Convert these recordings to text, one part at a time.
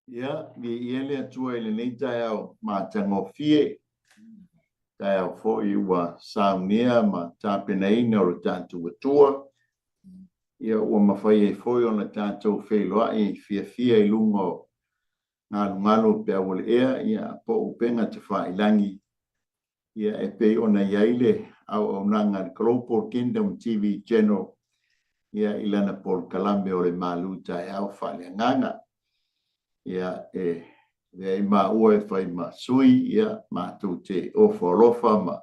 Ia, viia le Atua i lenei taeao matagofie, taeao foi ua saunia ma tapenaina o le tatou Atua. Ia, ua mafai ai foi ona tatou feiloai fiafia i luga o galugalu o peau o le ea, ia, po o upega tafailagi, ia, e pei ona i ai le auaunaga a le Global Kingdom TV Channel, ia, i lana polokalame o le Malu Taeao Faaleagaga. Ia, e avea ai maua e fai ma sui, ia, matou te ofo alofa ma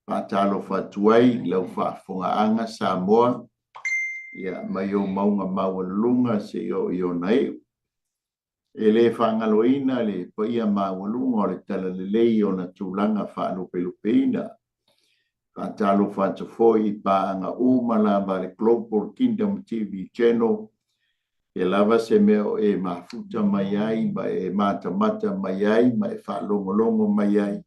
faatalofa atu ai i lau faafofogaaga Samoa, ia, mai ou mauga maualuluga seia oo i ona iu. E le faagaloina le paia maualuga o le Talalelei i ona tulaga faalupelupeina. Faatalofa atu foi i paaga uma lava a le Global Kingdom TV Channel, pea lava se mea o e mafuta mai ai ma e matamata mai ai ma e faalogologo mai ai,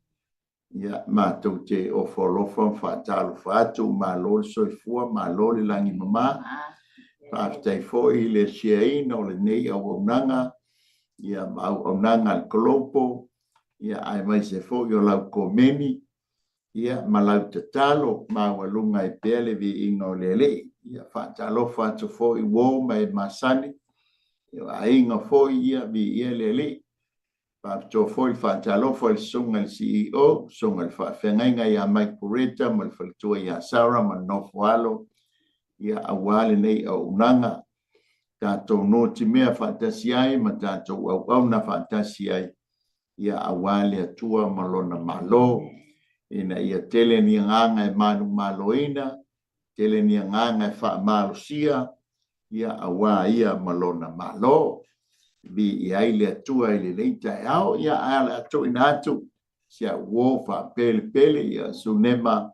Ia, matou te ofo alofa ma faatalofa atu, malo le soifua, malo le lagi mama. Faafetai foi i le share-ina o lenei auaunaga, ia, ma auaunaga a le Global, ia, aemaise foi o lau komeni, ia, ma lau tatalo, maualuga ai pea le viiga o le Alii. Ia, faatalofa atu foi uo ma e masani, ia, o aiga foi, ia, viia le Alii. Faapitoa foi le faatalofa i le Susuga i le CEO, Susuga i le Faafeagaiga ia Mike Buretta ma le faletua ia Sarah ma le nofo alo, ia, aua lenei auaunaga, tatou nutimea faatasi ai ma tatou auauna faatasi ai, ia, aua le Atua ma Lona Malo, ina ia tele ni agaga e manumaloina, tele ni agaga e faamalosia, ia, aua Ia ma Lona Malo. Viia ai le Atua i lenei taeao. Ia, ae o le a tuuina atu si au uo faapelepele, ia, Sunema,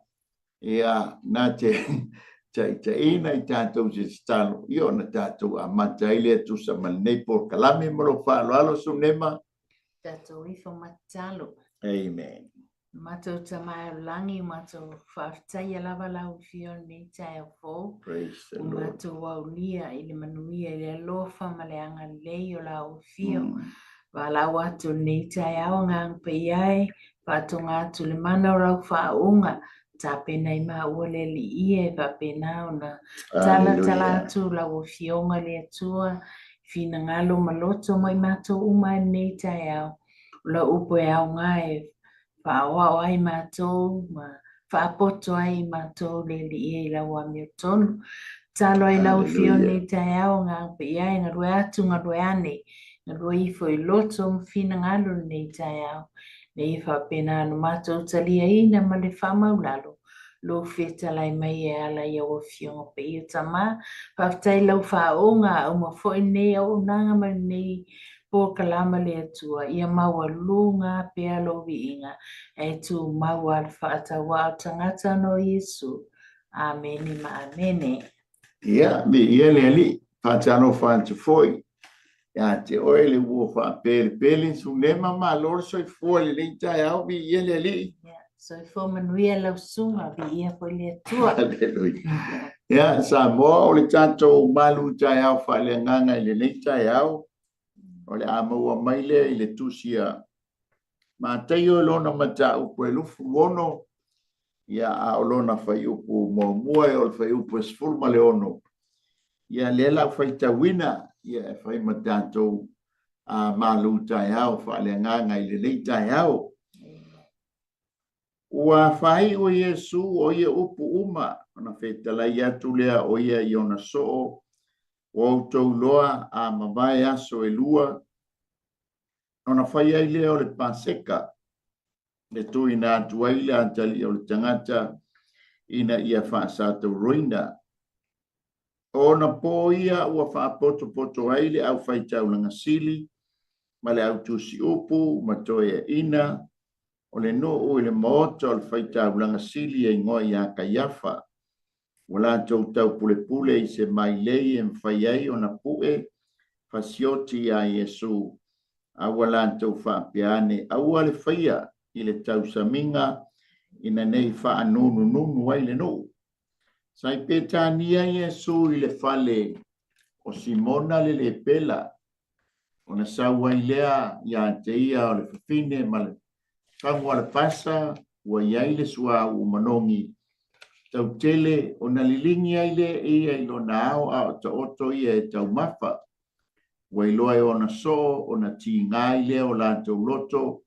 ia, na te taitaiina i tatou se tatalo, ia, ona tatou amata ai lea tusa ma lenei polokalame. Ma lou faaaloalo, Sunema. Tatou ifo ma tatalo. Amen. Matou Tama o Lagi, matou faafetaia lava lau Afioga i lenei taeao fou. Praise the Ua Lord. matou aulia i le manuia i le alofa ma le agalelei o lau Afioga. Valaau atu i lenei taeao Agaga Paia e, faatoga atu le mana o lau faauuga, tapena i maua le Alii ia e faapena ona talatala Hallelujah. atu lau Afioga le Atua, i finagalo ma loto mo i matou uma i lenei taeao. O lau upu e aoga e faaoao ai matou ma faapoto ai matou le Alii e i lau amiotonu. Tatalo ai lau Afioga Hallelujah. lenei taeao, Agaga Paia e galue atu, galue ane, galue ifo i loto ma finagalo lenei taeao. Ina ia faapena ona matou taliaina ma le faamaulalo lou fetalai mai e ala i au Afioga Paia Tama. Faafetai i lau faauuga, a uma foi lenei auaunaga ma lenei polokalame le Atua, ia maualuga pea lou viiga, e tumau lava le faatauaa o tagata ona o Iesu. Amene ma amene. Ia, viia le Alii, faatalofa atu foi ia te oe le uo faapelepele, Sunema, malo le soifua i lenei taeao, viia le Alii. Ia, soifua manuia lau susuga, viia foi le Atua. Haleluia. Ia, Samoa, o le tatou malu taeao faaleagaga i lenei taeao, o le a maua mai lea i le tusi a Mataio i lona mataupu e 26, ia, a o lona fuaiupu muamua e o le fuaiupu e 16, ia, lea la ua faitauina, ia, e fai ma tatou malu taeao faaleagaga i lenei taeao. Ua faaiu e Iesu o ia upu uma, ona fetalai atu lea o ia i ona soo, ua outou iloa a mavae aso e lua, ona fai ai lea o le Paseka, e tuuina atu ai le atalii o le tagata ina ia faasatauroina. O ona po ia ua faapotopoto ai le aufaitaulaga sili ma le autusiupu ma toeaiina o le nuu i le maota o le faitaulaga sili e igoa ia Kaiafa. Ua latou taupulepule i se mailei e mafai ai ona pue fasioti iā Iesu, a ua latou faapea ane, Aua le faia i le tausamiga ina nei faanunununu ai le nuu. Sa i Petania Iesu i le fale o Simona le lepela. Ona sau ai lea ia te ia o le fafine ma le fagu alapasa ua i ai le suauu manogi tautele, ona liligi ai lea e ia i lona ao a o taoto ia e taumafa. Ua iloa e ona soo ona tiga ai lea o latou loto,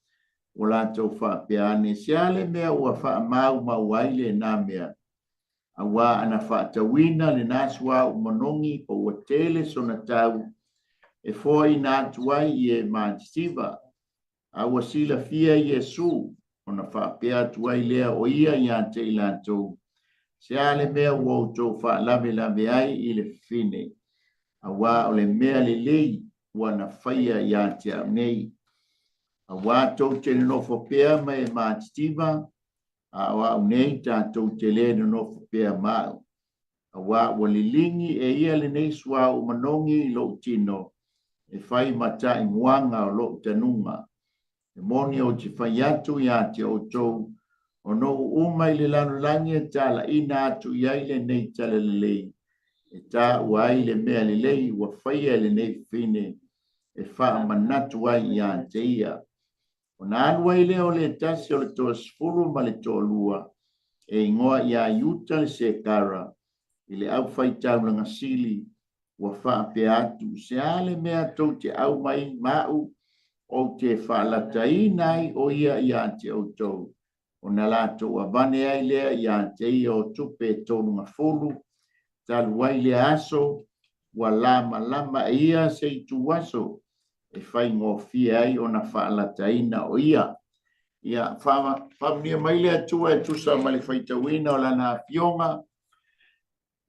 ua latou faapea ane, Se a le mea ua faamaumau ai lena mea? Auā ana faatauina lena suauu manogi po ua tele sona tau e foaina atu ai i e matitiva. A ua silafia Iesū, ona faapea atu ai lea o ia ia te i latou, Se a le mea ua outou faalavelave ai i le fafine? Auā o le mea lelei ua na faia ia te au nei. Auā tou te nonofo pea ma e matitiva, a o au nei tatou te lē nonofo pea ma au, auā ua liligi e ia lenei suauu manogi i lou tino e fai ma taimuaga o lou tanuga. E moni ou te fai atu iā te outou, o nuu uma i le lalolagi e talaina atu i ai lenei talalelei, e taua ai le mea lelei ua faia e lenei fafine e faamanatu ai iā te ia. Ona alu ai lea o le tasi o le toasefulu ma le toalua, e igoa iā Iuta le Sekara, i le aufai-taulaga sili, ua faapea atu, Se a le mea tou te ʻau mai ma aʻu, ou te faalataina ai ʻo ia iā te ʻoutou? Ona latou avane ai lea iā te ia o tupe e tolugafulu, talu ai lea aso, ua lamalama e ia se ituaso e faigofie ai ona faalataina o ia. Ia, faamanuia mai le Atua e tusa ma le faitauina o Lana Afioga,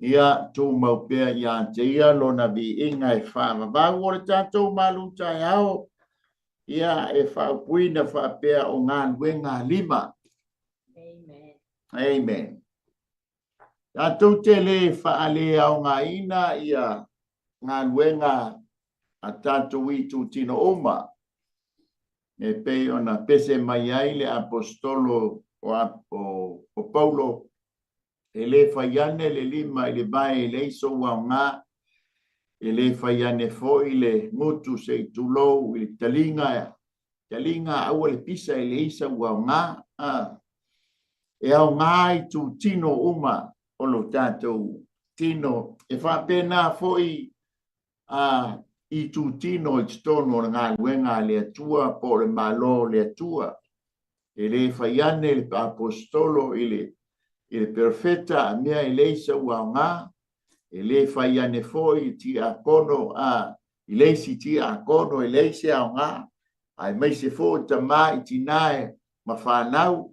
ia tumau pea ia te Ia Lona viiga e faavavau. O le tatou malu taeao, ia e faaupuina faapea o galuega a lima. Amen. Amen. Tatou te lē faaleaogaina ia galuega a tatou itutino uma, e pei ona pese mai ai le Aposetolo o Paulo, E lē fai ane le lima i le vae e leai sou aoga, e lē fai ane foi le gutu se i tulou i le taliga, taliga aua le pisa e leai sau aoga. E aoga itutino uma o lo tatou tino. E faapena foi a itutino i totonu o le galuega a le Atua po o le Malo o le Atua. E lē fai ane le aposetolo i le i le perofeta a mea e leai sau aoga, e lē fai ane foi i tiakono a i le isi tiakono e leai se aoga, aemaise foi tamā i tinā ma fanau,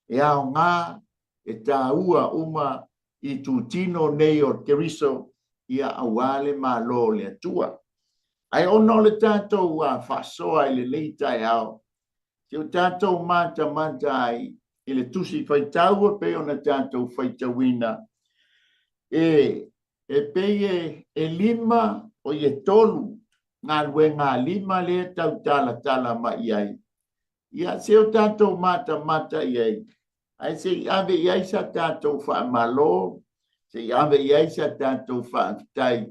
e aoga, e tāua uma itutino nei o Keriso, ia auā le Malo o le Atua. Ae ona o le tatou faasoa i lenei taeao, se o tatou matamata ai i le tusi faitau e pei ona tatou faitauina, e e pei e e lima o ie tolu galuega a lima lea e tau talatala mai i ai. Ia se o tatou matamata i ai, ae se i ave i ai sa tatou faamalo, se i ave i ai sa tatou faafetai.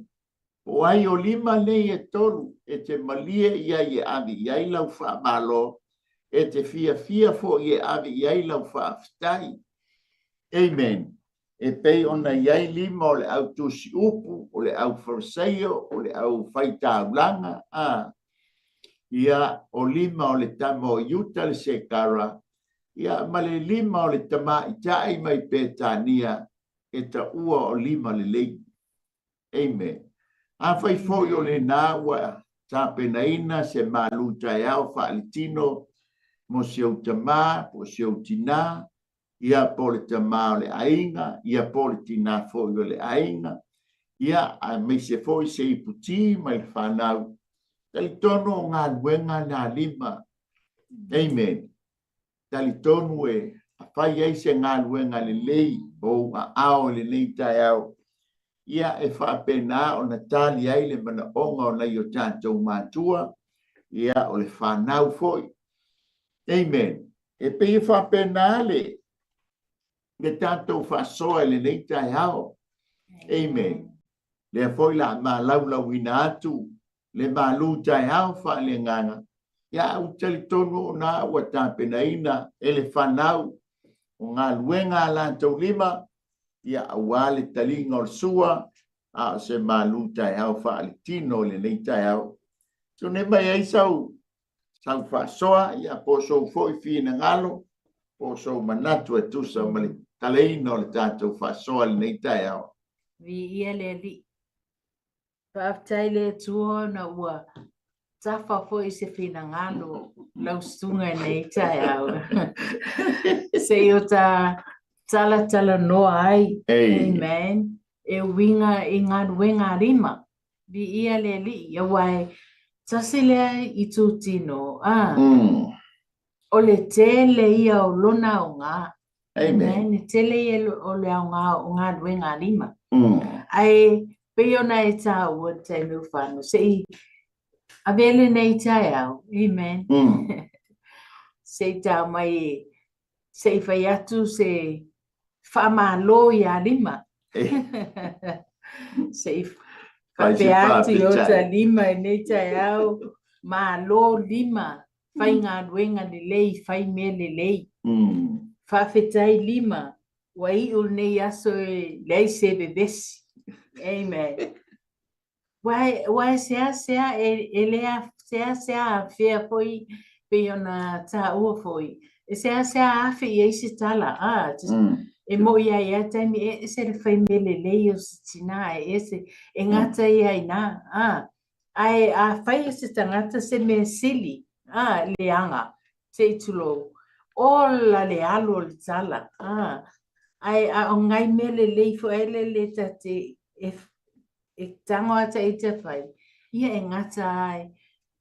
Po o ai o lima nei e tolu e te malie i ai e ave i ai lau faamalo, e te fiafia foi e ave i ai lau faafetai. Amen. E pei ona i ai lima o le au tusi upu, o le au Farisaio, o le au faitaulaga, a. Ia, o lima o le tama o Iuta le Sekara, ia, ma le lima o le tamaitai mai Petania, e taua o lima lelei. Amen. Afai foi o lena ua tapenaina se malu taeao faaletino mo si ou tamā po o si ou tinā, ia po o le tamā o le aiga, ia po o le tinā foi o le aiga, ia aemaise foi se ipu-ti mai le fanau, talitonu o galuega na lima. Amen. Talitonu e fai ai se galuega lelei o ou aao i lenei taeao, ia e faapena ona tali ai le manaoga o nai o tatou matua, ia o le fanau foi. Amen. E pei e faapena le le tatou faasoa i lenei taeao. Amen. Lea foi la malaulaauina atu Le malu taeao faaleagaga, ia ou te talitonu ona ua tapenaina e le fanau o galuega a latou lima, ia aua le taliga o le sua, a o se malu taeao faaletino i lenei taeao. Tune mai ai sau sau faasoa, ia po o sou foi finagalo, po o sou manatu e tusa ma le taleina o le tatou faasoa i lenei taeao. Viia le Alii. Faafetai le Atua ona ua tafa foi se finagalo lau susuga i lenei taeao. Se i o ta talatalanoa ai. Amen. E uiga i galuega a lima. Viia le Alii, aua e tasi lea itutino, a. O le tele ia o lona aoga. Amen. E tele ia o le aoga o galuega a lima. Ae pei ona e taua i le taimi ua fano, se i avea lenei taeao. Amen. Se i tau mai, se i fai atu se faamalo ia lima. Se i faapea atu i ota lima i lenei taeao, malo lima, fai galuega lelei, fai mea lelei. Faafetai lima, ua iu lenei aso e leai se vevesi. Amen. Ua e seasea, e le seasea afea foi pei ona taua foi, e seasea afe i ai se tala, a, e mo'i ai a taimi e ese le fai mea lelei o se tinā, e ese, e gata ia i ina, a, ae a fai e se tagata se mea sili, a, leaga, se i tulou, ola le alu o le tala, a, ae a o ngai mea lelei foi ai le le ta te e e tago a taita fai, ia e gata ai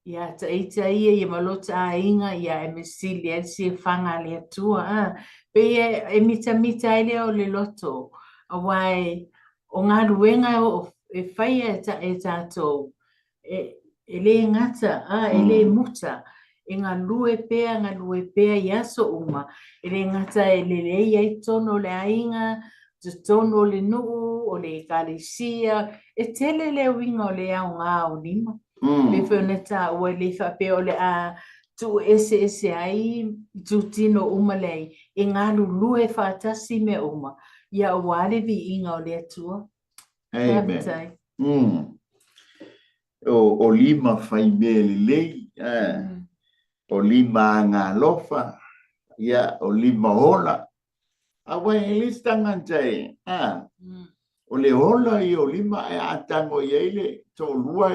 ia taita ia ia ma lota aiga ia e mesili ai le siafaga a le Atua. A pei e mitamita ai lea o le loto, aua e o galuega e faia e tatou e le gata, a e le muta, e galue pea, galue pea i aso uma, e le gata e lelei ai totonu o le aiga, totonu o le nuu, o le ekalesia, e tele le uiga o le aoga o lima. Pei foi ona taua e le faapea o le a tuueseese ai itutino uma leai, e galulue faatasi mea uma, ia aua le viiga o le Atua. Amen. Faafetai. O lima fai mea lelei, o lima agalofa, ia, o lima ola. Aua e le se tagata e, a, o le ola ia o lima ae a tago i ai le toalua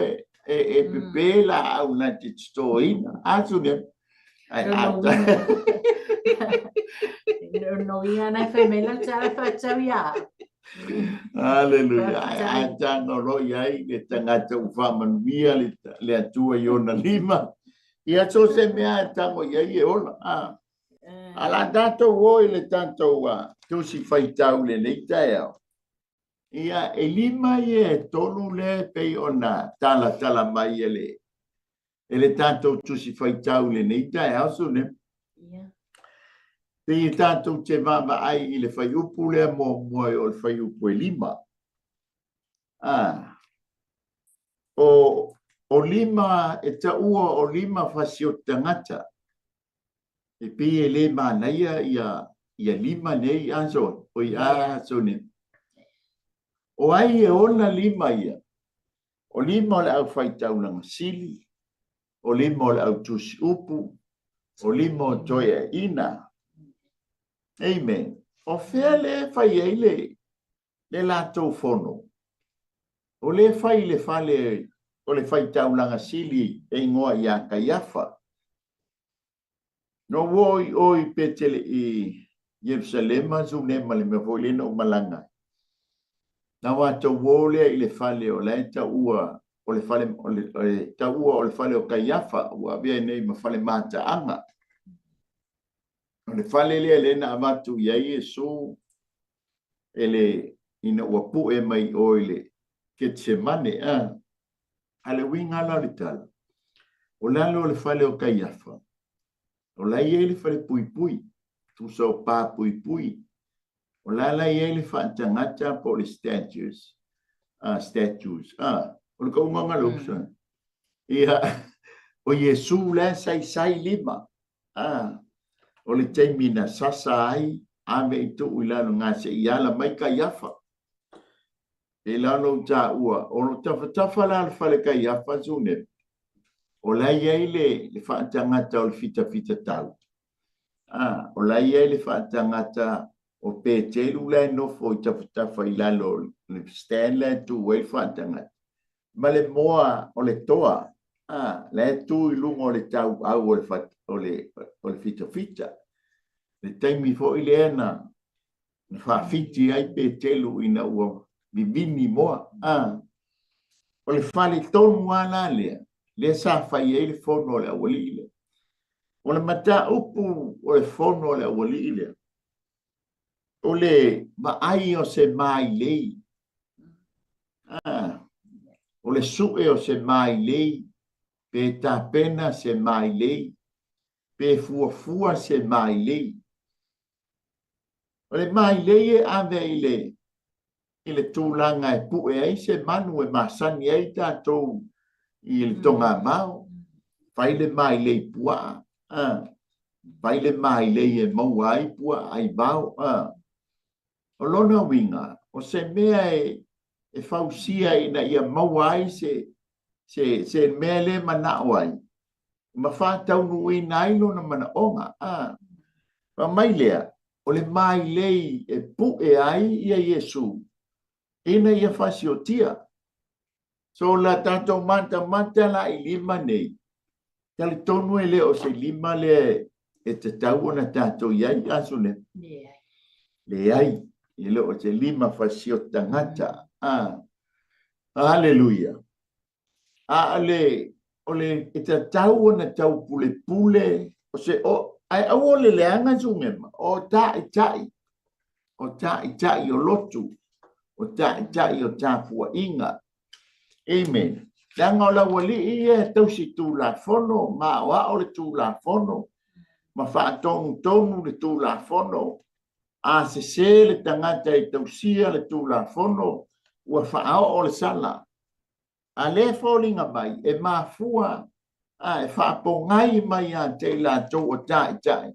e pepe laau na te totoina. A Sunem? Ae a No ia na fai mai lau tala faatau ia au. Haleluia. Ae a tago loa i ai le tagata ua faamanuia le Atua i ona lima, ia so o se mea e tago i ai e ola. A a la tatou o i le tatou tusi faitau i lenei taeao, ia e lima ia e tolu lea e pei ona talatala mai e le e le tatou tusi faitau i lenei taeao, Sunem. Pei e tatou te vaavaai i le fuaiupu lea muamua o le fuaiupu e 5. A, o lima e taua o lima fasioti tagata. E pei e le manaia ia lima nei, a so, oi a Sunem. O ai e ona lima ia? O lima o le aufaitaulaga sili, o lima o le autusi upu, o lima o toeaiina. Amen. O fea le fai ai le latou fono? O le fai i le fale o le faitaulaga sili e igoa ia Kaiafa. Na ou oo i o i Petele i Ierusalema, Sunema le mea foi lea na ou malaga ai. Na matou o lea i le fale o la e taua o le fale o le taua o le fale o Kaiafa ua avea ai nei ma fale mataaga. O le fale lea lea na avatu i ai Iesu e le ina ua pue mai o i le Ketsemane. A A le uiga la o le tala, o lalo o le fale o Kaiafa, o la e i ai le fale puipui, tusa o pa puipui, o la la i ai le faatagata po o le statues, statues, o le kaumaga le upu. Ia, o Iesu la e saisai lima. A, o le taimi na sasa ai, ave i tuu i lalo ga seia ala mai Kaiafa. E la ona ou taua, o lo tafatafa la le fale Kaiafa Sunep, o la e i ai le faatagata o le fitafitatau. A, o la e i ai le faatagata o Petelu la e nofo i tafatafa i lalo o le stand la e tu ai le faatagata, ma le moa o le toa, a, la e tu i luga o le tauau o le, o le, o le fitafita. Le taimi foi lea na na faafiti ai Petelu ina ua vivini moa. A, o le fale tonu lava la lea, lea sa fai ai le fono a le aualii lea. O le mataupu o le fono a le aualii lea, o le vaai o se mailei. A, o le sue o se mailei, pe tapena se mailei, pe fuafua se mailei. O le mailei e ave i le i le tulaga e pue ai se manu e masani ai tatou i le togamao. Fai le mailei puaa, a. Fai le mailei e maua ai puaa aivao, a. O lona uiga, o se mea e e fausia ina ia maua ai se se se mea lea e manao ai, ma faataunuuina ai lona manaoga. A fai mai lea, o le mailei e pue ai ia Iesu ina ia fasiotia. So la tatou matamata la i lima nei, talitonu e le o se lima lea e tatau ona tatou i ai, a Sune? Leai. Leai, e le o se lima fasioti tagata. A, haleluia. A o le, o le, e tatau ona taupulepule, o se, o, ae aua le leaga Sugema, o ta'ita'i, o ta'ita'i o lotu, o ta'ita'i o tapua'iga. Amen. Leaga o le auali'i ia e tausi tulafono, ma aoao le tulafono, ma faatonutonu le tulafono. A sesē le tagata e tausia le tulafono, ua faaoo le sala. A lea e foliga mai e mafua a e faapogai mai ia te i latou o taitai,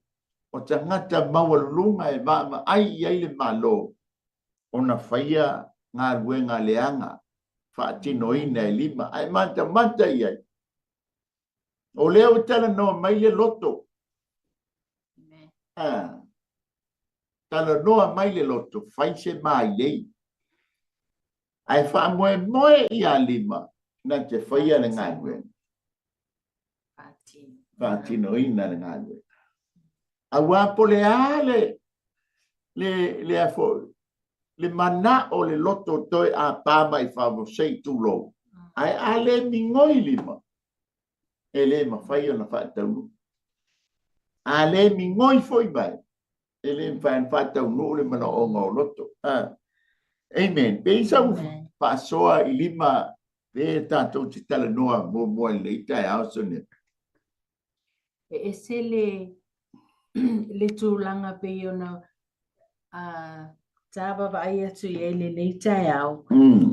o tagata maualuluga e vaavaai i ai le Malo ona faia galuega leaga faatinoina e lima ae matamata i ai. O lea ua talanoa mai le loto. A, talanoa mai le loto, fai se mailei. Ae faamoemoe ia lima na te faia le galuega. Faatinoina le galuega. Aua po o le a le, le, le, a foi, le manao o le loto toe āpā mai faafose'i tulou, ae a le migoi lima, e le mafai ona faataunuu. A le migoi foi vae, e le mafai ona faataunuu le manaoga o loto. Ah. Amen. Pei sau faasoa i lima le tatou te talanoa muamua i lenei taeao, Sonia. E ese le, le tulaga pei ona tā vaavaai atu i ai lenei taeao,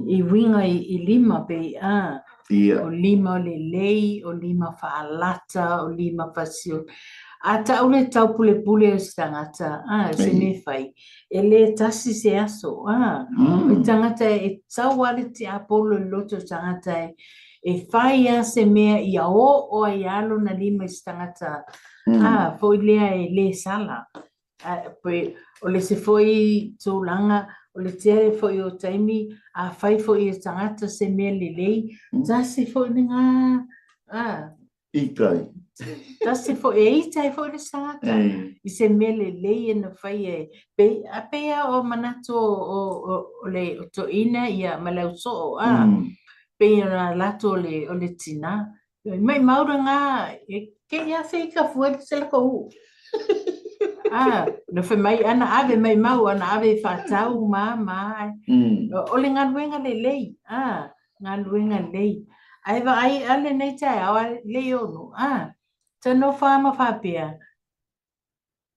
i uiga i lima pei a, Ia. o lima o lelei, o lima faalata, o lima fasio. A tau le taupulepule o se tagata, a, se mea fai, e le tasi se aso, a. O le tagata e tau lava le tiapolo i le loto o le tagata e, e fai lava se mea ia oo ai lava lona lima i se tagata, a, foi lea e le sala. O le isi foi tulaga, o le tele foi o taimi, a fai foi e tagata se mea lelei, tasi foi lena, a. Ita ai. Tasi foi, e ita ai foi le isi tagata i se mea lelei e na fai e, pei, a pei lava o manatu o le toeaina ia ma le ausoo, a, pei ona latou o le tina, Maimau lena, e ke ia se i ka fue se la ko. Ah, no fai mai ana ave maimau ana ave i whātau ma ma. O le galuega lelei, ah, galuega lelei. Ai vaai a lenei taeao a le ono, ah, ta nofa ma faapea,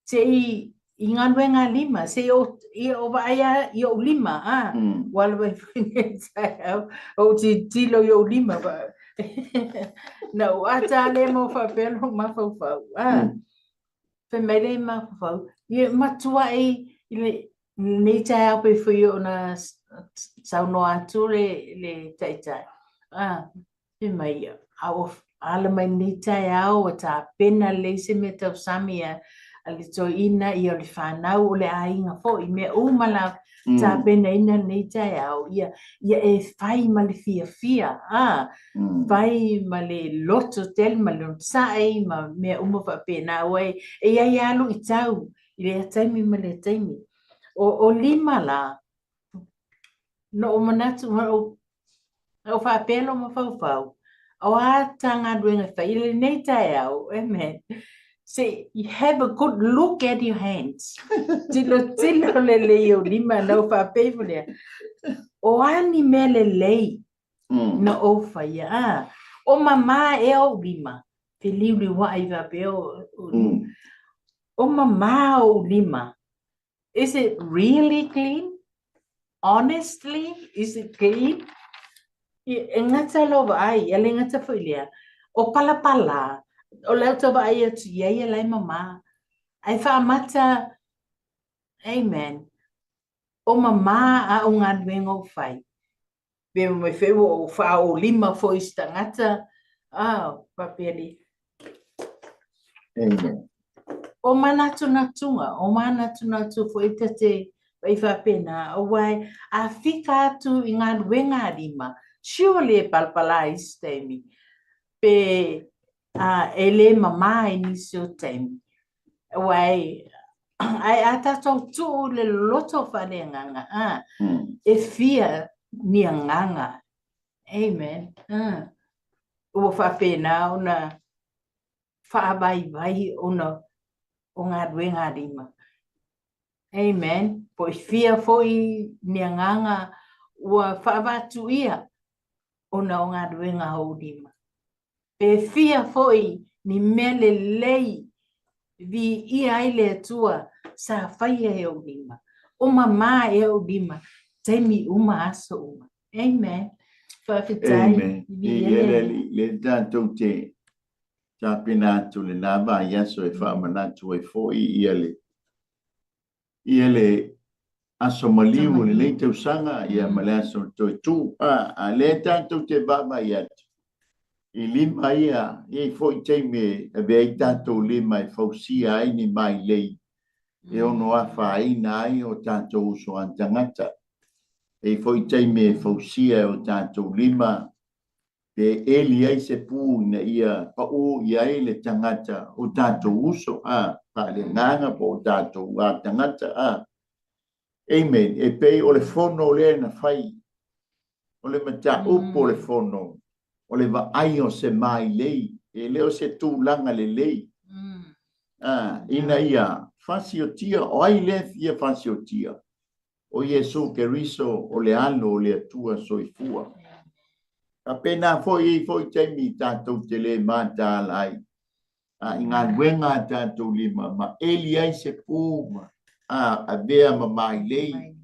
Se i i galuega lima, se i o, i o vaai a i ou lima, a, ua alu ai foi lenei taeao, ou tilotilo i ou lima, Na ou ata lea ma ou faapea lou mafaufau, a, fai mai le mafaufau, ia matuai i lenei taeao pei foi ona saunoa atu le taitai, a, Fai mai, a ua ala mai lenei taeao ua tapena lelei se mea tausami a le toeaina, ia o le fanau, o le aiga foi, mea uma la tapenaina lenei taeao, ia e fai ma le fiafia, a, fai ma le loto tele ma le onosai ma mea uma faapena, aua e i ai lava luitau i lea taimi ma lea taimi. O lima la, Na ou manatu, na ou faapea lou mafaufau, o a ta galuega e fai i lenei taeao, amen. Se i have a good look at your hands. Tilotilo lelei i ou lima, na ou faapea ifo lea, o a ni mea lelei na ou faia, a, o mama ea ou lima, feliuliuai faapea o, o mama ou lima, Is it really clean? Honestly, is it clean? E gata lou vaai, e le gata foi lea, o palapala, o lau tau vaai atu i ai e la e mama. Ae faamata, amen, o mama a o galuega o fai. Pe mai foi ua ou faaolima foi i se tagata, ah, faapea le. Amen. O manatunatuga, o manatunatu foi ta te vaai faapena, aua a fika atu i galuega a lima, surely e palapala ai isi taimi, pe a, e le mama i nisi o taimi. Aua e, ae a tatou tuu i le loto faaleagaga, a, e fia ni agaga. Amen. A, ua faapena ona faavaivai ona o galuega a lima. Amen. Po i fia foi ni agaga ua faavatuia ona o galuega a ou lima. Pe fia foi ni mea lelei viia ai le Atua sa faia e ou lima. O mama ea ou lima, taimi uma aso uma. Amen. Faafetai. Amen. Viia le Alii. Le tatou te tapena atu lena vaiaso e faamanatu ai foi ia le ia le aso maliu o lenei tausaga ia ma le aso o le toe tu. A, a lea tatou te vaavaai atu i lima ia, e i ai foi taimi e avea ai tatou lima e fausia ai ni mailei e ono afaina ai o tatou uso a tagata. E i ai foi taimi e fausia e o tatou lima pe eli ai se pu ina ia paʻū i ai le tagata o tatou uso, a, faaleagaga po o tatou a tagata, a. Amen. E pei o le fono lea na fai, o le mataupu o le fono, o le vaai o se mailei, e le o se tulaga lelei, a, ina ia fasiotia, o ai lea e fia fasiotia? O Iesu Keriso o le Alo o le Atua soifua. Faapena foi, e i ai foi taimi tatou te le mataala ai, a i galuega a tatou lima ma eli ai se pu ma a avea ma mailei,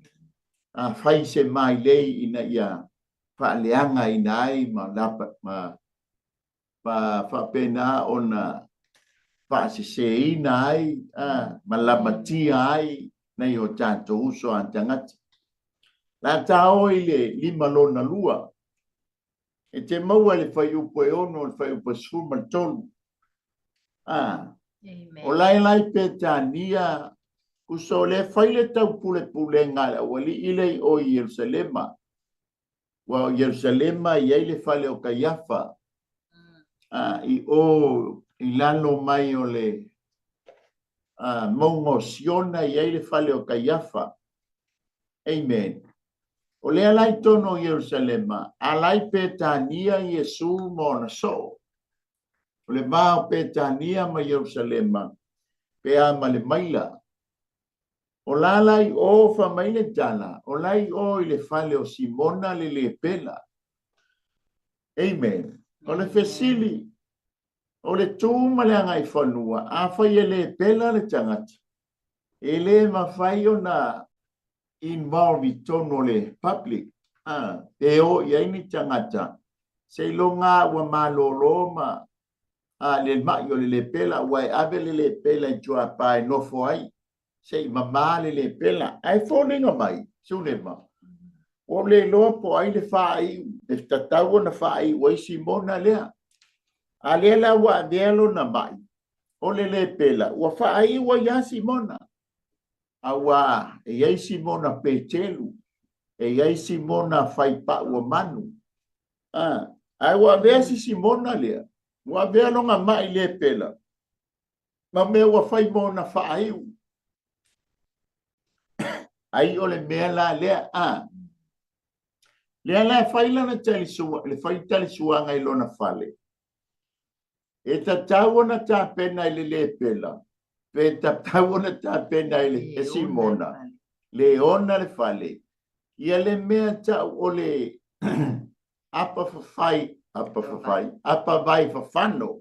a fai se mailei ina ia faaleagaina ai ma lapa, ma ma faapena ona faaseseina ai ma lamatia ai nai o tatou uso a tagata. La ta o i le lima lona lua, e te maua i le fuaiupu e 6 i le fuaiupu e 13. A, o la e la i Petania, tusa o lea fai le taupulepulega a le aualii lea i o i Ierusalema, Aua o Ierusalema e i ai le fale o Kaiafa, a, i o i lalo mai o le a, mauga o Siona e i ai le fale o Kaiafa. Amen. O lea la i totonu o Ierusalema, a la i Petania Iesu ma ona soo. O le va o Petania ma Ierusalema, pe a ma le maila. O la la i o, fai mai le tala, o la i o i le fale o Simona le lepela. Amen. O le fesili, o le tu ma le agaifanua, afai e lepela le tagata, e le mafai ona involve i totonu o le public, a, e o i ai ni tagata. Seiloga ua malōlō ma a le maʻi o le lepela, ua e ave le lepela i tuapā e nofo ai, se i mamā le lepela. Ae foliga mai, Sulema, ua ou le iloa po o ai le faaiu e tatau ona faaiu ai Simona lea. A lea la ua avea lona maʻi o le lepela, ua faaiu ai lava Simona. Auā e i ai Simona Peteru, e i ai Simona fai pau o manu. A, ae ua avea si Simona lea, ua avea lona maʻi lepela, ma mea ua fai mo ona faaiu. Ai o le mea la lea, a. Lea la e fai lana talisua, le fai talisuaga i lona fale. E tatau ona tapena i le lepela, pe tatau ona tapena i le e Simona, le ona le fale, ia le mea tau o le apa fafai, apa fafai, apa vai fafano,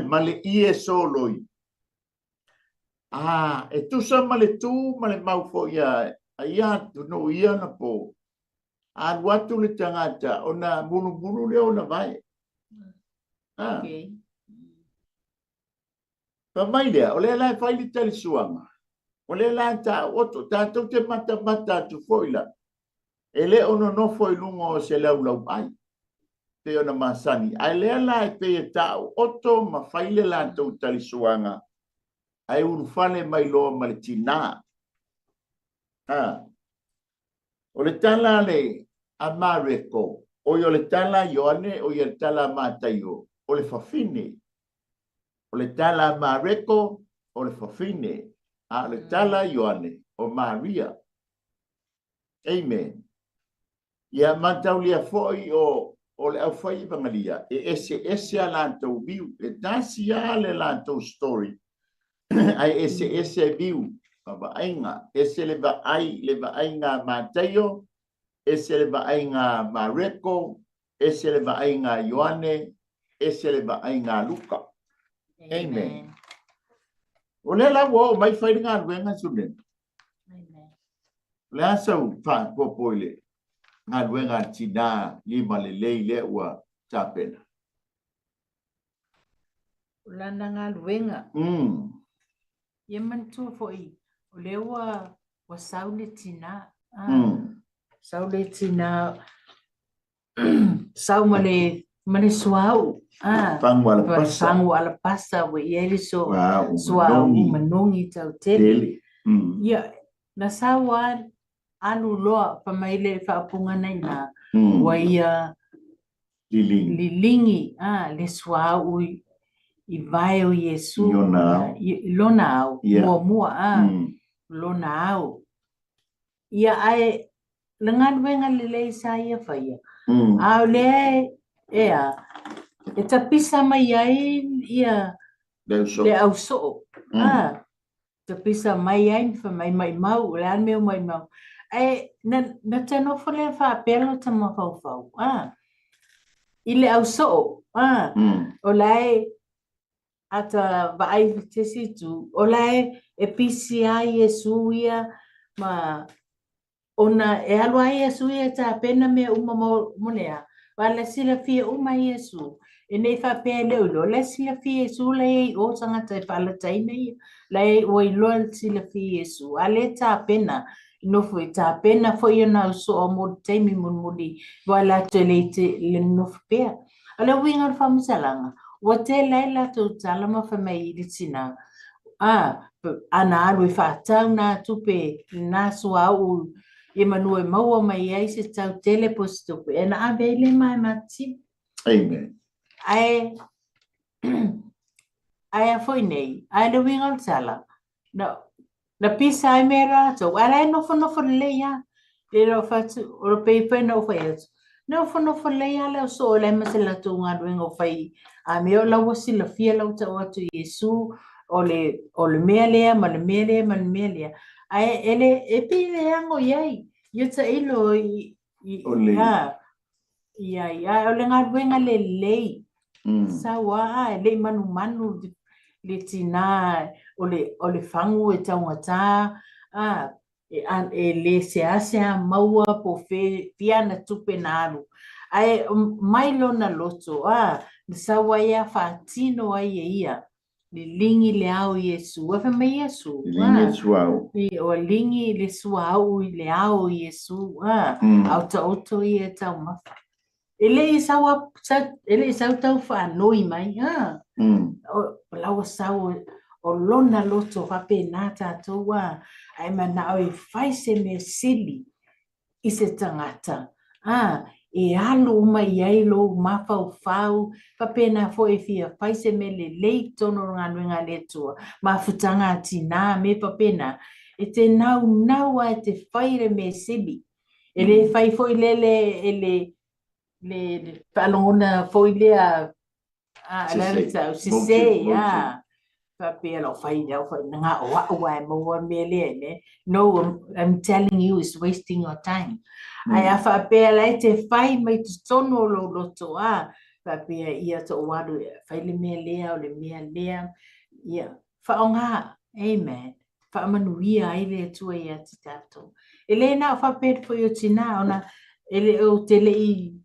ma le ie soloi. A, e tusa ma le tu ma le mau foi a ia atunuu i ia ona po, a alu atu le tagata ona mulumulu lea ona vae. A. Okay. Fai mai lea, o lea la e fai le talisuaga, o lea la e taooto, tatou te matamata atu foi la, e le o nonofo i luga o se laulauai, pei ona masani, ae lea la e pei e taooto ma fai le latou talisuaga, ae ulufale mai loa ma le tinā. A. O le tala a le a Mareko, oi o le tala a Ioane, oi o le tala a Mataio, o le fafine. O le tala a Mareko, o le fafine, a o le tala a Ioane, o Maria. Amen. Ia mataulia foi o o le aufai evagalia, e eseese a latou viu. E tasi lava le latou story, ae eseese viu ma vaaiga. Ese le vaai, le vaaiga a Mataio, ese le vaaiga a Mareko, ese le vaaiga a Ioane, ese le vaaiga a Luka. Amen. O lea la ua oo mai fai le galuega Sulema. Amen. O le a sau faaopoopo i le galuega a le tinā lima lelei lea ua tapena? O lana galuega. Ia manatua foi, o lea ua, ua sau le tinā. Ah, Sau le tinā, sau ma le, ma le suauu. Ah, Fagu alapasa. Fagu alapasa ua i ai le so, Suauu suauu manogi. manogi tautele. Tele. Ia, na sau lava alu loa fai mai le faaupuga na ina, ua ia Liligi. Liligi, a, le suauu i, i vae o Iesu. I ona ao. I, i lona ao, Ia. muamua, a, lona ao. Ia, ae le galuega lelei sa ia faia, a o lea e, a, e tapisa mai ai ia Le ausoo. le ausoo, a, tapisa mai ai ma fai mai, maimau, o le a le mea o maimau. Ae na, na ta nofo lea faapea lota mafaufau, a, i le ausoo, a, o la e, a ta vaai i se isi itu, o la e, e pisi lava Iesu ia ma Ona e alu ai Iesu ia e tapena mea uma mo, mo le a? Aua la e silafia uma e Iesu. E ne i faapea e le o iloa, la e silafia e Iesu la e i ai i o tagata e faalataina ia. La e ua iloa le silafia e Iesu, a lea e tapena, e nofo e tapena foi ona ausoa mo le taimi mulimuli, aua latou e le te le nonofo pea. O le uiga o le faamatalaga, ua tele ai latou tala ma fai mai i le tinā, a, ana alu e faatau nā tupe nā suauu ia manu e maua mai ai se tau tele po o se tupe, e na ave ai le ma e matitiva. Amen. Ae, ae a foi nei, ae le uiga o le tala, Na, na pisa ai mea rātou. Ae la e nofonofo lelei lava. Le o fatu, o le pei foi na ou fai atu. Nofonofo lelei lava le au soo e leai ma se latou galuega o fai. A mea o la ua silafia la ua tau atu e Iesu, o le, o le mea lea ma le mea lea ma le mea lea. Ae e le, e pei e le ago i ai. Ia tailo i, i, O le- a, i ai. Ae o le galuega lelei. Sau a, e le i manumanu le tinā o le, o le fagu e taugata, a, e, a, e le seasea maua po o fea, fia ana tupe na alu. Ae mai lona loto, a, na sau ai a faatino ai e ia, liligi le ao i Iesu. Ua fai mai Iesu, Liligi le suauu. Ua ligi le suauu i le ao i Iesu, a, a o taoto ia e taumafa. E le i sau, e le i sau tau faanoi mai, a. O la ua sau o lona loto faapena tatou, a, ae manao e fai se mea sili i se tagata, a, e alu uma i ai lou mafaufau, faapena foi e fia fai se mea lelei i totonu o le galuega a le Atua, mafutaga a tina, mea faapena, e te naunau lava e te fai le mea sili. E le fai foi lele e le le faalogona foi lea a la le tau sese a faapea lau fai lau fai na o au ai maua mea lea ne. No, I'm telling you, it's wasting your time. Ae a faapea la e te fai mai totonu o lou loto, a faapea ia to alu fai le mea lea o le mea lea, ia faaaoga, amen, faamanuia ai le Atua ia te tatou. E le na o faapea foi o tina ona e le o te le i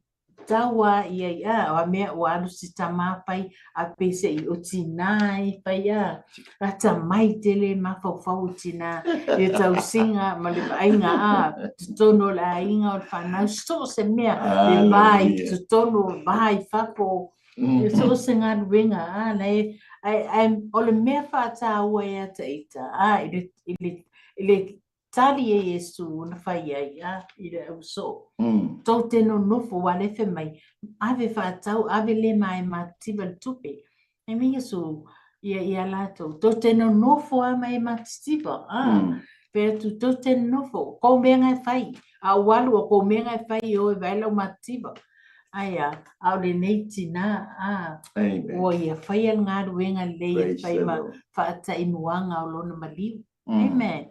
tau a ia i a o a mea ua alu si tama fai a pe se i o tina e fai a ata mai tele mafaufau o tina i le tausiga ma le vaaiga a totonu o le aiga o le fanau so o se mea le va i totonu o va i fafo e so o se galuega a na e ai ai o le mea faataua ia te ita a i le i le i le tali e Iesu na fai ai a i le au soo. Tou te nonofo aua lea e fai mai, ave faatau, ave le ma e matitiva le tupe. Fai mai Iesu ia ia latou, tou te nonofo a ma e matitiva. A, fai atu, tou te nonofo, kou mea nga e fai. A ou alu o kou mea nga e fai e o e vaai lau matitiva. Ae a, a o lenei tina, a, ua ia faia le galuega lelei e fai ma faataimuaga o lona maliu. Amen.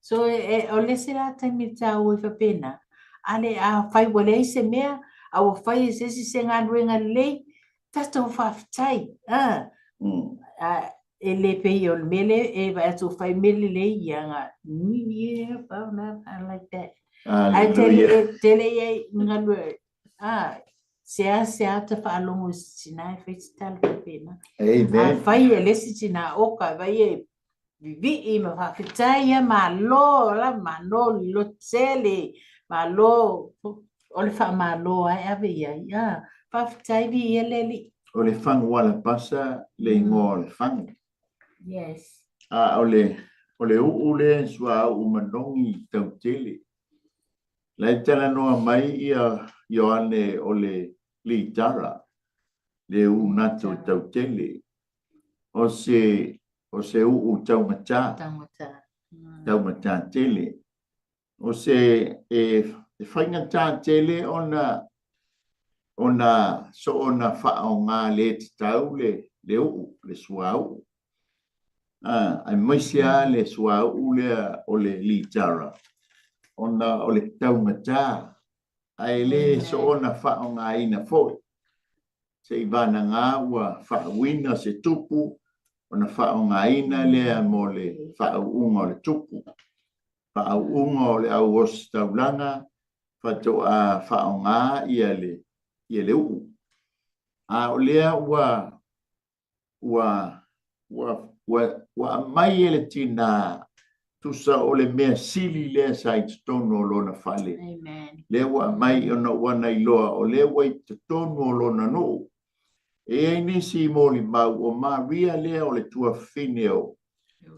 So, e, e, o le isi la taimi tāua i faapena, a le, a fai ua leai se mea, a ua fai e se isi se galuega lelei, tatou faafetai. A, a, e le pei o le mea lea e vaai atu ua fai mea lelei ia nga, yeah, well, not, I like that. Ae tele, tele ia i galue, a, seasea ta faalogo i se tina e fai se tala faapena. Amen. A fai e le isi tina, oka, vai e vivii ma faafetai ia malo la malo le loto tele malo o le faamalo a e ave i ai a faafetai viia le Alii. O le fagu alapasa le igoa o le fagu. Yes. A o le o le uu lea suauu manogi tautele. La e talanoa mai ia Ioane o le litara le uu nato tautele. O se o se uu taugata, Taugata. Taugata tele. O se e, e faigata tele ona ona soona faaaoga le tatau le, le uu, le suauu. Ah, aemaise lava le suauu lea o le litara, ona o le taugata, ae le soona faaaogaina foi. Seivanagā ua faauina se tupu ona faaaogaina lea mo le faauuga o le tupu. Faauuga o le au ositaulaga faatoa faaaoga ia le ia le uu. A o lea ua ua ua ua ua aumai e le tina tusa o le mea sili lea sa i totonu o lona fale. Amen. Lea ua aumai ona ua na iloa o lea ua i totonu o lona nuu. E i ai nisi molimau o Maria lea o le tuafafine o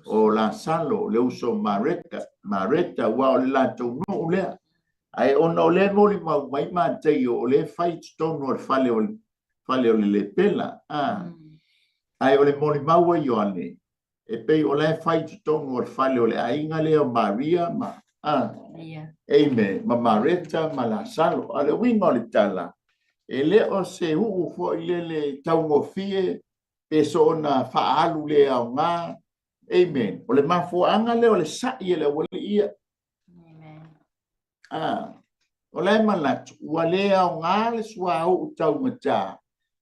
o Lasalo, le uso o Mareta, Mareta, aua o le latou nuu lea. Ae ona o lea e molimau mai Mataio o lea e fai i totonu o le fale o le fale o le lepela. A. Ae o le molimau a Ioane, e pei o la e fai i totonu o le fale o le aiga lea o Maria ma, a, Yeah. Amen, ma Mareta ma Lasalo. A o le uiga o le tala, e le o se uu foi lele taugofie pe soona faaalu le aoga. Amen. O le mafuaaga lea o le sa'i e le aualii ia. Amen. A, o la e manatu, ua le aoga le suauu taugata,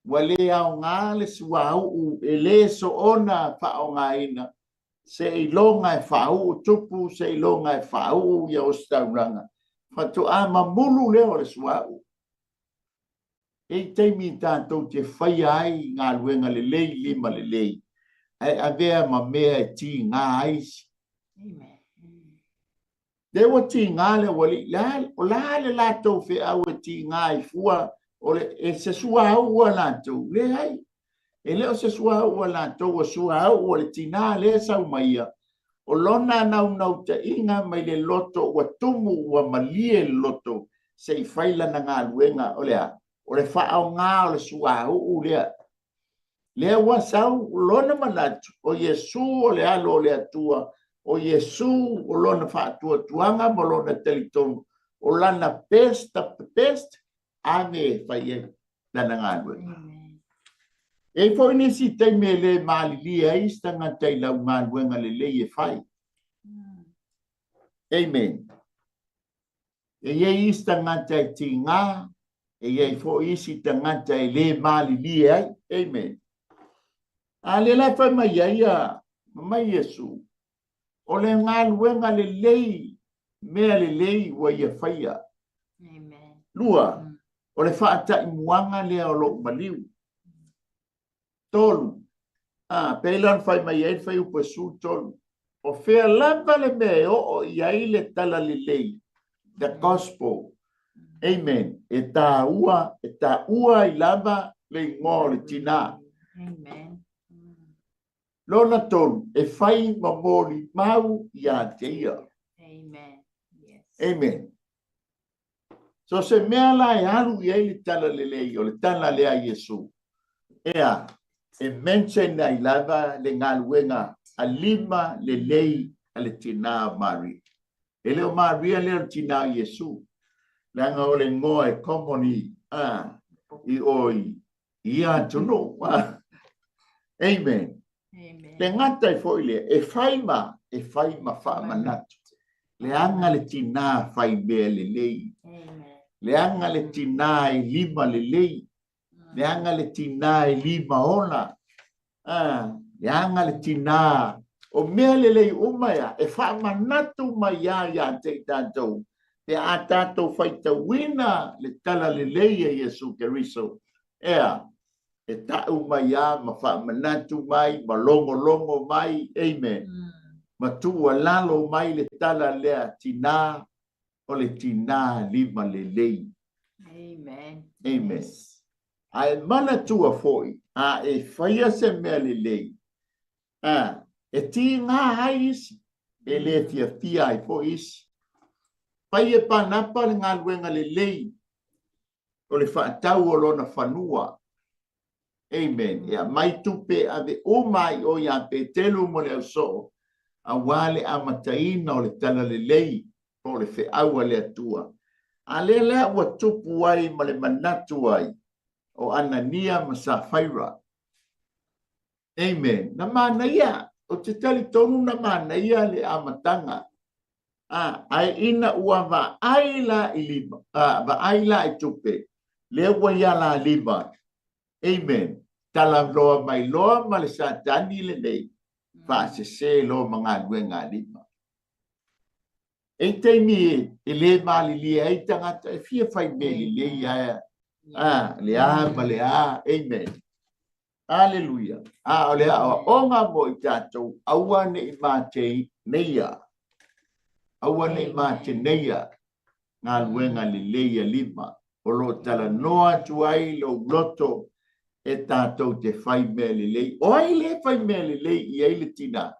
ua le aoga le suauu e le soona faaaogaina, seiloga e faauu tupu, seiloga e faauu ia ositaulaga, faatoa mamulu lea o le suauu. E i taimi tatou te faia ai galuega lelei lima lelei, ae avea ma mea e tiga ai isi. Amen. Lea ua tiga le aualii, le a, o le a le latou feau e tiga ai fua, o le, e se suauu a latou? Leai. E le o se suauu a latou, o suauu o le tinā lea e sau mai ia. O lona naunautaiga mai le loto ua tumu, ua malie le loto, se i fai lana galuega, o le a? O le faaaoga o le suauu lea. Lea ua sau lona manatu, o Iesu o le Alo o le Atua, o Iesu o lona faatuatuaga ma lona talitonu, o lana best of the best, ave e fai ai lana galuega. E i ai foi nisi taimi e le malilie ai isi tagata i lau galuega lelei e fai. Amen. E i ai isi tagata e tiga, e i ai foi isi tagata e le malilie ai. Amen. A lea la e fai mai ai a mai Iesu, o le galuega lelei, mea lelei ua ia faia. Amen. Lua, o le faataimuaga lea o lou maliu. 3, a, pei la ona fai mai ai le fuaiupu e 13, o fea lava le mea e oo i ai le talalelei, the gospel, amen, e taua, e taua ai lava le igoa o le tinā. Amen. Lona tolu, e fai ma molimau ia te ia. Amen. Yes. Amen. So se mea la e alu i ai le talalelei, o le tala lea a Iesu, ea, e mention ai lava le galuega a lima lelei a le tinā o Maria. E le o Maria lea o le tinā o Iesu, leaga o le igoa e common i, a, i o i, i ia atunuu. Amen. Amen. Le gata ai foi lea, e fai ma, e fai ma faamanatu. Leaga le tinā fai mea lelei. Amen. Leaga le tinā e lima lelei. Leaga le tinā e lima ola. Ah, leaga le tinā o mea lelei uma ia, e faamanatu mai ia ia te i tatou, pe a tatou faitauina le tala lelei a Iesu Keriso, ea, e ta'u mai a ma faamanatu mai ma logologo mai, amen, ma tuualalo mai le tala lea tinā o le tinā lima lelei. Amen. Amen. Yes. Ae manatua foi, a e faia se mea lelei, a, e tigā ai isi, e le fiafia ai foi isi. Fai e Panapa le galuega lelei o le faatau o lona fanua. Amen. E aumai tupe e ave uma ai o iā Petelu mo le ausoo, aua le amataina o le talalelei po o le feau a le Atua. A lea la ua tupu ai ma le manatu ai o Anania ma Safaira. Amen. Na manaia, ou te talitonu na manaia le amataga. A, ae ina ua vaai la i lima, a, vaai la i tupe, lea ua ia la lima. Amen. Talanoa mai loa ma le Satani lenei, faasese loa ma galuega a lima. E i taimi e le malilie ai tagata e fia fai mea lelei ae, a, le a ma le a. Amen. Aleluia! A o le aoaoga mo i tatou, aua ne i mateneia, aua ne i mateneia galuega lelei a lima o lo o talanoa atu ai lou loto e tatou te fai mea lelei. O ai le fai mea lelei i ai le tinā?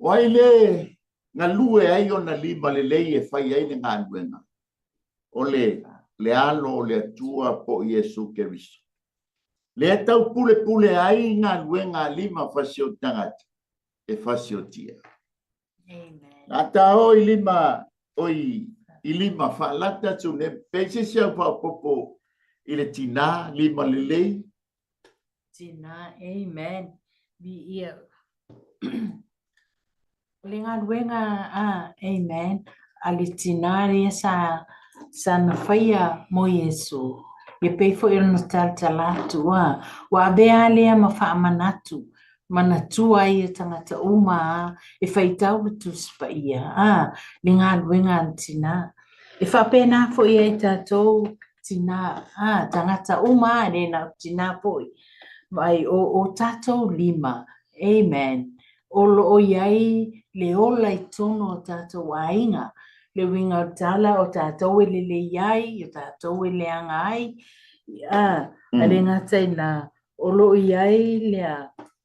O ai le galue ai ona lima lelei e fai ai le galuega? O le, le Alo o le Atua po o Iesu Keriso. Lea tau pulepule ai galuega a lima fasi o tagata e fasiotia. Amen. A ta o i lima, o i, i lima faalata atu ne, pe se se au faaopoopo i le tinā lima lelei. Tinā, amen. Viia. O le galuega a, amen, a le tinā lea sa, sa na faia mo Iesu. Ia pei foi ona talatala atu, a, ua avea lea ma faamanatu, manatua ai e tagata uma a, e faitau le Tusi Paia, a, le galuega a le tinā. E faapena foi ia i tatou. tinā, ā, tagata uma a, le na o tinā foi. Mai o o tātou lima, amen, o lo o i ai le ola i tonu o tātou aiga, le uiga o le tala o tātou e lelei ai, o tātou e leaga ai, ā, a le gata i nā, o lo o i ai lea,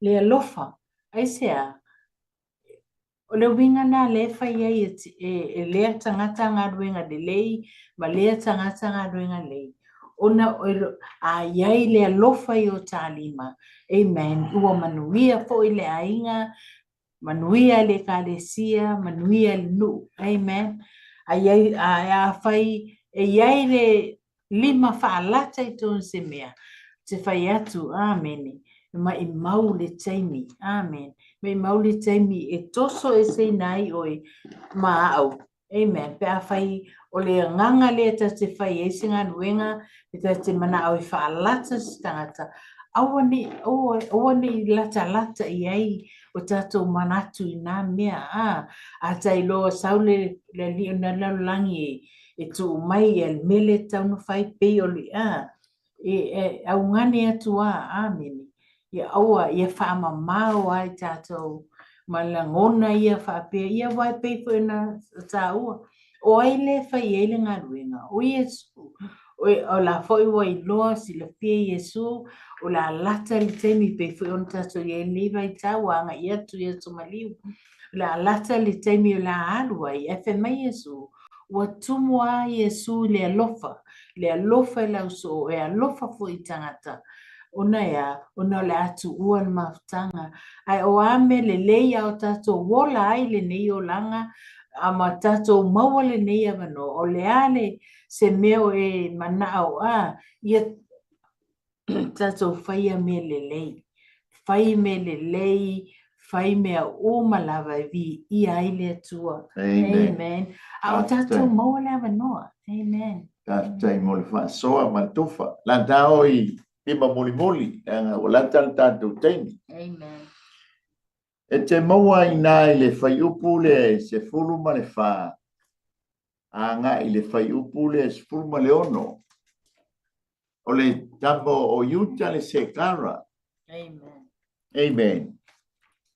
le alofa, aisea? O le uiga lena lea e fai ai e, e, e lea tagata galuega lelei ma lea tagata galuega lelei. Ona a i ai le alofa i o ta lima, amen, ua manuia foi le aiga, manuia le ekalesia, manuia le nuu, amen. A i ai, a, afai e i ai le lima faalata i tonu se mea, te fai atu, Amene, maimau le taimi, amen, maimau le taimi e toso eseina ai oe ma au, amen, pe afai o le agaga lea ta te fai ai se galuega, pe ta te manao e faalata se tagata, aua ne i, aua, aua ne i latalata i ai o tatou manatu i nā mea, a, a tailoa sau le, le alii o le lalolagi e, e tuu mai ia le mele e tatau ona fai pei o le a e, e augani atu a amene ia aua ia faamamao ai tatou ma lagona ia faapea ia aua e pei foi ona taua o ai le fai ai le galuega o Iesu o la foi ua iloa silafia Iesu o le a lata le taimi pei foi ona tatou i ai lenei vaitau ua agai atu i aso maliu o le a lata le taimi o le a alu ai ae fai mai Iesu Ua tumu a Iesu i le alofa, le alofa i le ausoo, e alofa foi i tagata. Ona e a? Ona o le a tuua le mafutaga. Ae o a mea lelei a o tatou ola ai lenei olaga, a ma tatou maua lenei avanoa, o le a le se mea o e manao a ia tatou faia mea lelei. Fai mea lelei, fai mea uma lava e viia ai le Atua. Amen. Amen. A o tatou maua le avanoa. Amen. Faafetai mo le faasoa ma le tufa. Lata o i lima mulimuli, leaga ua lata le tatou taimi. Amen. E te maua inā i le fuaiupu le 14 agai i le fuaiupu le 16. O le tama o Iuta le Sekara. Amen. Amen.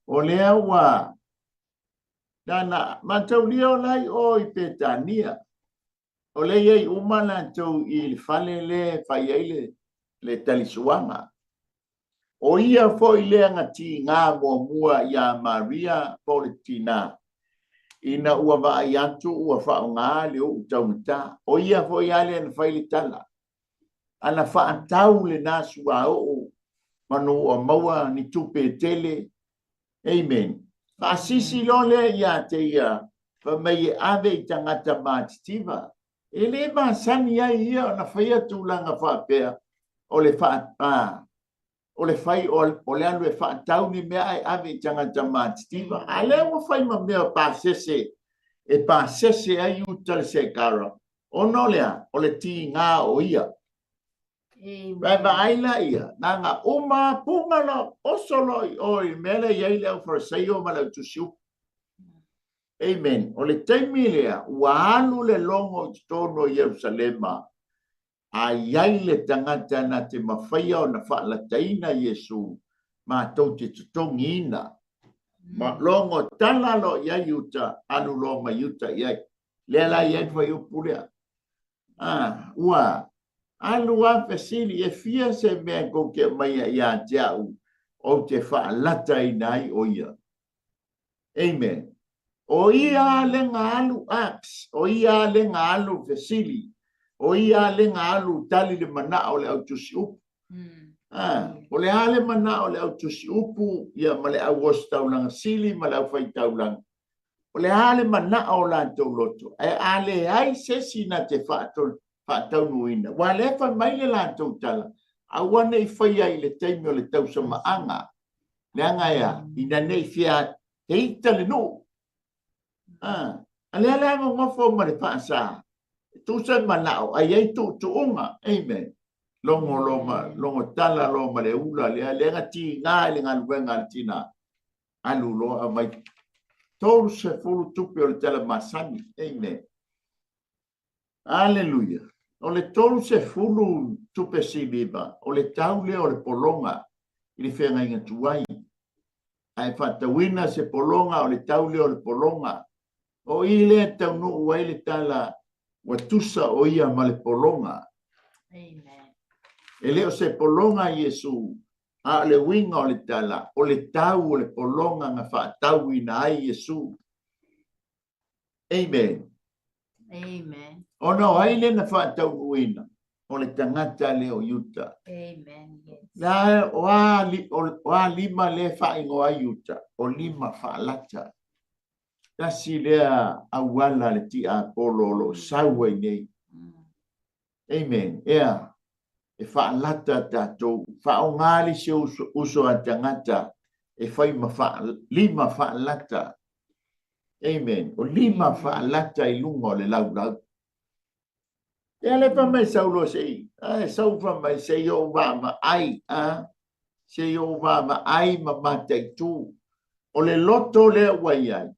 O lea ua nana mataulia o lai o i Petania. O lea i ai uma latou i le fale le fai ai le, le talisuaga. O ia foi lea na tiga muamua iā Maria po o le tinā, ina ua vaai atu ua faaaoga le u'u taugata. O ia foi lava lea na fai le tala, a na faatau lenā suauu manu ua maua ni tupe e tele. Amen. Faasisi loa lea iā te ia, fai mai e ave i tagata matitiva. E le masani ai ia ona faia tulaga faapea o le faa, o le fai o le alu e faatau ni mea ae ave i tagata matitiva. A lea ua fai ma mea pasese e pasese ai uta le sekara, ona o le a? O le tiga o ia. Vae vaai la ia, na na uma punga lo, oso lo i o i mea lea i ai le au Farisaio ma le au tusi upu. Amen. O le taimi lea, ua alu le logo i totonu o Ierusalema, a i ai le tagata na te mafaia ona faalataina Iesu, matou te totogiina. Ma logo tala loa i ai uta, alu loa mai uta i ai. Lea la i ai le fuaiupu lea. Ah, ua alu a fesili, e fia se mea kou te aumaia ia te au, ou te faalataina ai o ia. Amen. O ia le na alu apps, o ia le na alu fesili, o ia le na alu tali le manao o le au tusi upu. Ah, o le a le manao o le au tusi upu, ia ma le au ositaulaga sili ma le au faitaulaga. O le a le manao o latou loto, ae a leai se isi na te faataunuuina, ua lea fai mai le latou tala, aua ne i faia i le taimi o le tausamaaga, leaga e a, ina ne i fia heita le nuu. A, a lea la nonofo ma le faasa, e tusa le manao, a i ai tuutuuga, amen. Logo logo, logo tala loa ma le ula lea, lea na tiga i le galuega a le tina, alu loa aumai 30 tupe o le tala masani, amen. Aleluia. O le 30 tupe siliva, o le tau lea o le pologa i le feagaiga tuai. A e faatauina se pologa, o le tau lea o le pologa. O i lea e taunuu ai le tala ua tusa o ia ma le pologa. Amen. E le o se pologa Iesu, a o le uiga o le tala, o le tau o le pologa na faatauina ai Iesu. Amen. Amen. Ona o ai lea na faataunuuina? O le tagata lea o Iuta. Amen. Yes. La, o a, o a lima lea e faaigoa ai Iuta? O lima faalata. Tasi lea auala le tiapolo o lo o sau ai nei. Amen. Ea, e faalata tatou. Faaaoga le isi uso, uso a tagata e fai ma faa, lima faalata. Amen. O lima faalata i luga o le laulau. Ea le fai mai sau loa se i, ae sau fai mai se i ou vaavaai, a, se i ou vaavaai ma mataitu. O le loto lea ua i ai,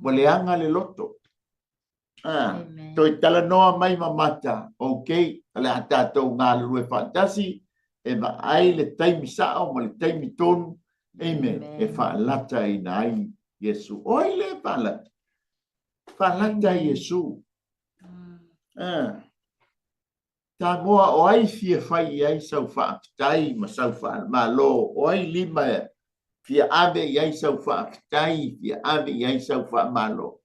ua leaga le loto. A, toe talanoa mai ma mata, ok, o le a tatou galulue faatasi, e vaai le taimi sao ma le taimi tonu, amen, e faalataina ai Iesu. O ai lea e faalata? Faalata Iesu. Ah. Samoa, o ai fia fai i ai sau faafetai ma sau faamalo? O ai lima e fia ave i ai sau faafetai, fia ave i ai sau faamalo?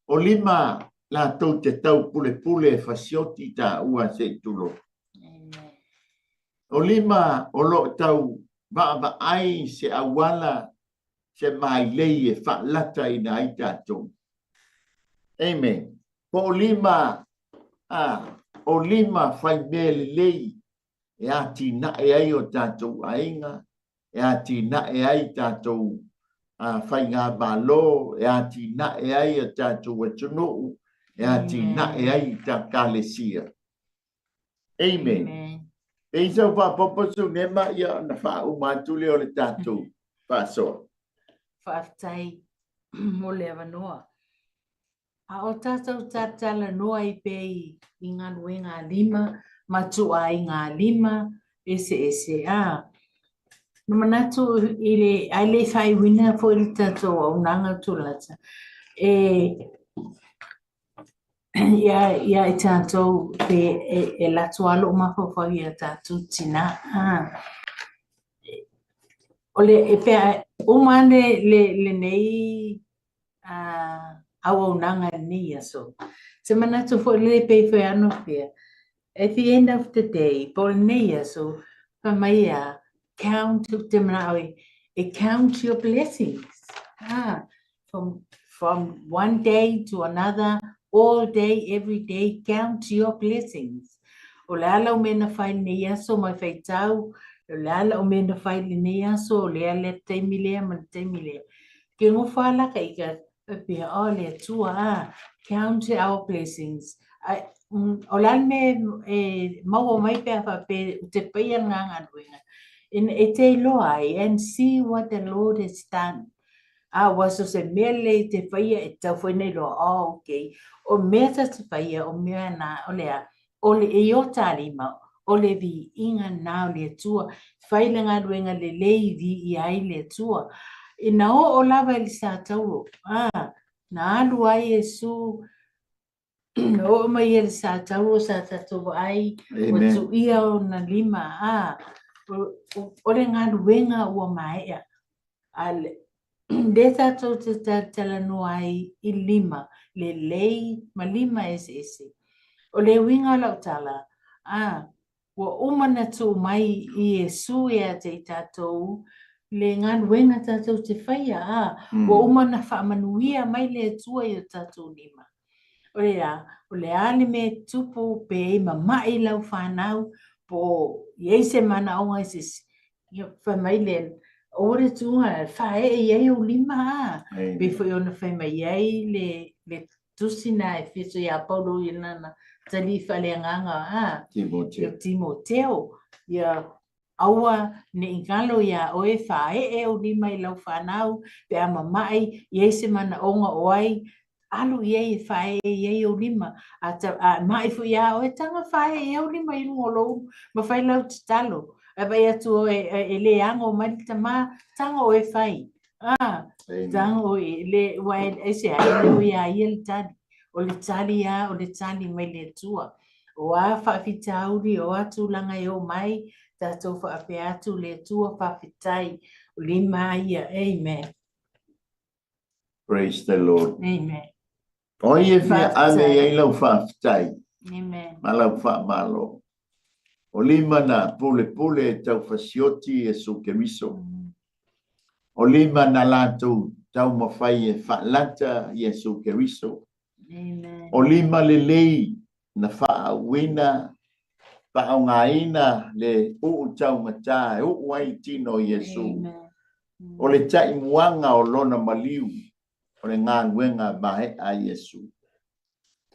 O lima latou te tau pulepule e fasioti taua se i tulou. O lima o lo o tau vaavaai se auala se mailei e faalataina ai tatou. Amen. Po o lima, a, o lima fai mea lelei e atinae ai o tatou aiga, e atinae ai tatou a, faigamalo, e atinae ai a tatou atunuu, e atinae ai ta kalesia. Amen. Amen. E i sau faapopo Sunema, ia ona faauma atu lea o le tatou faasoa. Faafetai mo le avanoa. A o tatou tatalanoa ai pea i galuega a lima ma tuuaiga a lima eseese, a na manatu i le, ae le i faaiuina foi le tatou auaunaga tulata, e ia i tatou pe e lato lava lou mafaufau ia tatou tina. O le, e pe a uma le, le, lenei auaunaga i lenei aso, se manatu foi lele pei foi ano pea, at the end of the day, po o lenei aso, fai mai e a, count, ou te manao e, e count your blessings. Ah, from, from one day to another, all day, every day, count your blessings. O le a lau mea na fai lenei aso mai faitau, o le a lau mea na fai lenei aso, o le a le taimi lea ma le taimi lea. Ke ngofa ala ka ika, pea, oh, le Atua, ah, count our blessings. Ai, o le a le mea e maua mai pe a faapea u te paia le galuega. E te iloa ai, and see what the Lord has done. A ua so se mea lelei te faia e tatau foi ona iloa, oh, okay. O mea ta te faia, o mea na, o le a, o le e i o ta lima, o le viiga na o le Atua. Fai le galuega lelei i viia ai le Atua. Ina oo lava i le satauro, a, na alu ai Iesu, na oo mai ia i le satauro sa tatou vaai, ua tuuia ona lima, a, o le galuega ua maea. A lea tatou te talanoa ai i lima lelei ma lima eseese. O le uiga o lau tala, a, ua uma na tuu mai i Iesu ia te i tatou le galuega tatou te faia, a, ua uma na faamanuia mai le Atua i o tatou lima. O le a, o le a le mea e tupu pe i mama'i lau fanau po o i ai se manaoga i se isi, ia fai mai le aua le tuuga e faaee i ai ou lima a. Pei foi ona fai mai ai le, le tusi na Efeso iā Paulo i lana tali faaleagaga a. Timoteo. Timoteo. Ia aua ne i galo iā oe faaee ou lima i lau fanau pe a mama'i i ai se manaoga o ai. Alu i ai e faaee i ai ou lima. A, ta, a maʻi foi iā oe, taga faaee i au lima i luga o lou ulu ma fai lau tatalo. Ae vaai atu oe e le ago mai le tamā, tago oe fai. A, tago oe, le, ua e, aisea, e le o iā ia le tali. O le tali lava, o le tali mai le Atua. O a faafitauli, o a tulaga e oo mai, tatou faapea atu, le Atua faafetai, o lima a ia. Amen. Praise the Lord. Amen. O ai e fia ave i ai lau faafetai Amen. ma lau faamalo? O lima na pulepule e taufasioti Iesu Keriso. O lima na latou taumafai e faalata Iesu Keriso. Amen. O lima lelei na faaauina, faaaogaina le uu taugata e uu ai le tino o Iesu. Amen. O le taimuaga o lona maliu o le galuega maea a Iesu.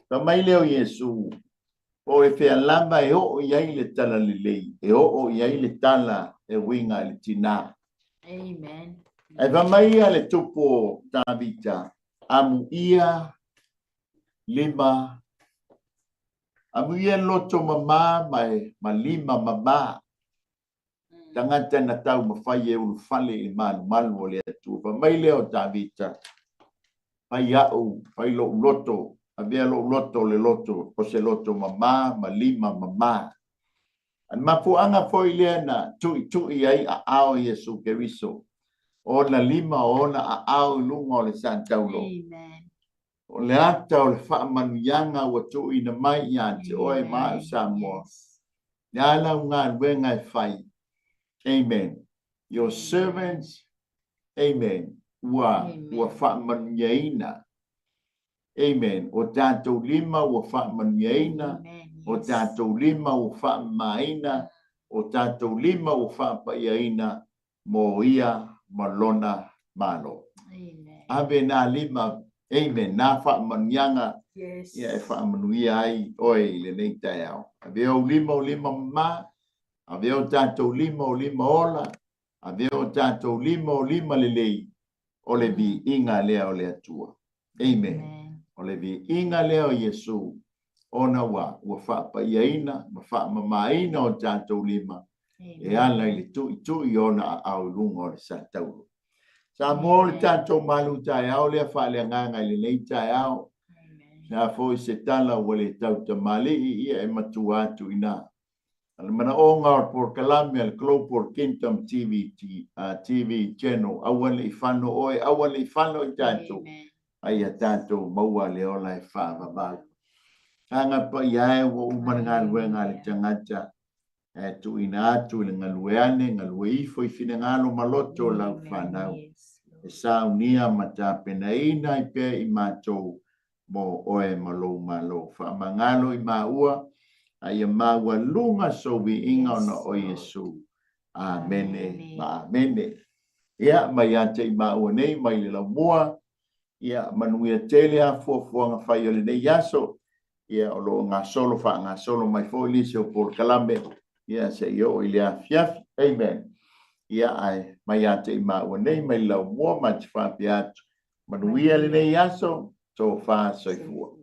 Fai mai lea o Iesu, Po o fea lava e oo i ai le talalelei, e oo i ai le tala e uiga i le tinā. Amen. Ae fai mai ia le tupu o Tavita, Amuia lima, amuia loto mama ma, ma lima mama. Tagata na taumafai e ulufale i le malumalu o le Atua. Fai mai lea o Tavita, Fai au, fai lou loto, avea lou loto o le loto, o se loto mama ma lima mama. A le mafuaaga foi lea na tuitui ai aao o Iesu Keriso, o ona lima o ona aao i luga o le sataulo. Amen. O le ata o le faamanuiaga ua tuuina mai ia te oe ma au Samoa. Le a lau galuega e fai? Amen. Your servants, amen, ua, ua faamanuiaina. Amen. O tatou lima ua faamanuiaina, o tatou lima ua faamamaina, o tatou lima ua faapaiaina mo ia ma lona Malo. Amen. Ave nā lima, amen, nā faamanuiaga yes. ia e faamanuia ai oe i lenei taeao. Ave ou lima o lima mama, ave o tatou lima o lima ola, ave o tatou lima o lima lelei, o le viiga lea o le Atua. Amen. Amen. O le viiga lea o Iesu, ona ua, ua faapaiaina ma faamamaina o tatou lima e ala i le tuitui o ona aao i luga o le sataulo. Samoa o le tatou malu taeao lea faaleagaga i lenei taeao. Sa foi se tala ua le tautamalii ia e matua atu i ina. O le manaoga o le polokalame a le Global Kingdom TV, TV Channel, aua ne i fano oe, aua ne i fano i tatou, a ia tatou maua le ola e faavavau. Aga paia e ua uma le galuega a le tagata, ae tuuina atu i le galue ane, galue ifo i finagalo ma loto o lau fanau, e saunia ma tapenaina ai pea i matou mo oe ma lou Malo. Faamagalo i maua, a ia maualuga sou viiga ona o Iesu. Amene ma amene. Ia, mai ia te i maua nei mai le laumua, ia, manuia tele a fuafuaga fai o lenei aso, ia, o lo o gasolo faagasolo mai foi nisi o polokalame, ia, se i oo i le afiafi. Amen. Ia, ae mai ia te i maua nei mai le laumua ma te faapea atu, manuia lenei aso, tofa soifua.